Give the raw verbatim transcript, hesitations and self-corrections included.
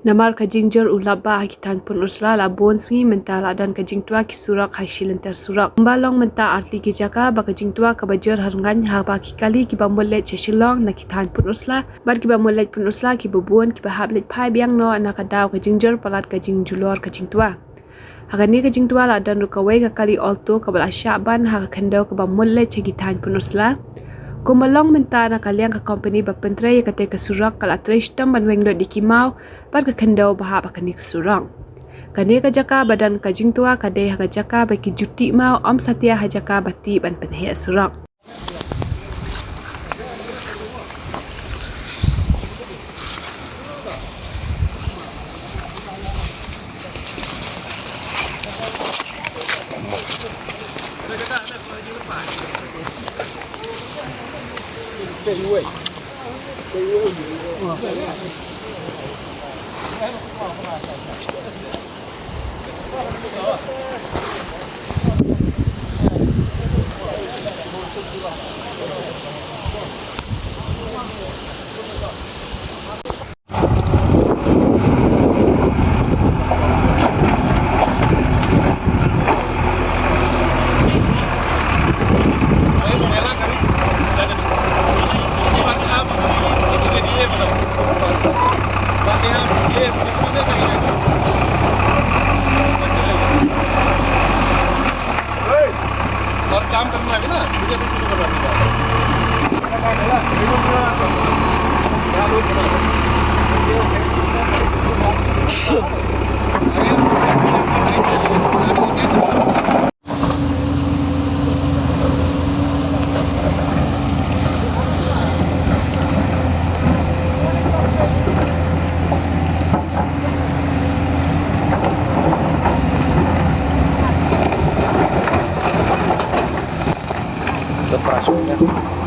Namar ka jingjur u lap bah ha ki thaiñ Pynursla, la bun sngi mynta la don ka jingtwa ki surok ha shi lynter surok. Kumba long mynta artylli ki jaka ba ka jingtwa kaba jur ha ryngan, haba ki kali kiba mut leit sha Shillong na ki thaiñ Pynursla bad kiba mut leit Pynursla kiba bun kiba hap leit phai biang noh na ka daw ka jingjur palat ka jingjulor ka jingtwa. Ha kane ka jingtwa la don ruh kawei ka kali Alto kaba la shah ban ha ka khyndew kaba mut leit sha ki thaiñ Pynursla. Kumba long mynta, na ka liang ka kompani ba pyntrei ïa katei ka surok ka la trei shitom ban weng lut ïa ki maw bad ka khyndew ba hap ha kane ka surok. Kane ka jaka ba don ka jingtwa ka dei ha ka jaka ba ki ju tih maw, ym satia ha jaka ba tih ban pynheh surok. और काम करना है ना, मुझे भी शुरू करना पड़ेगा। Operasi.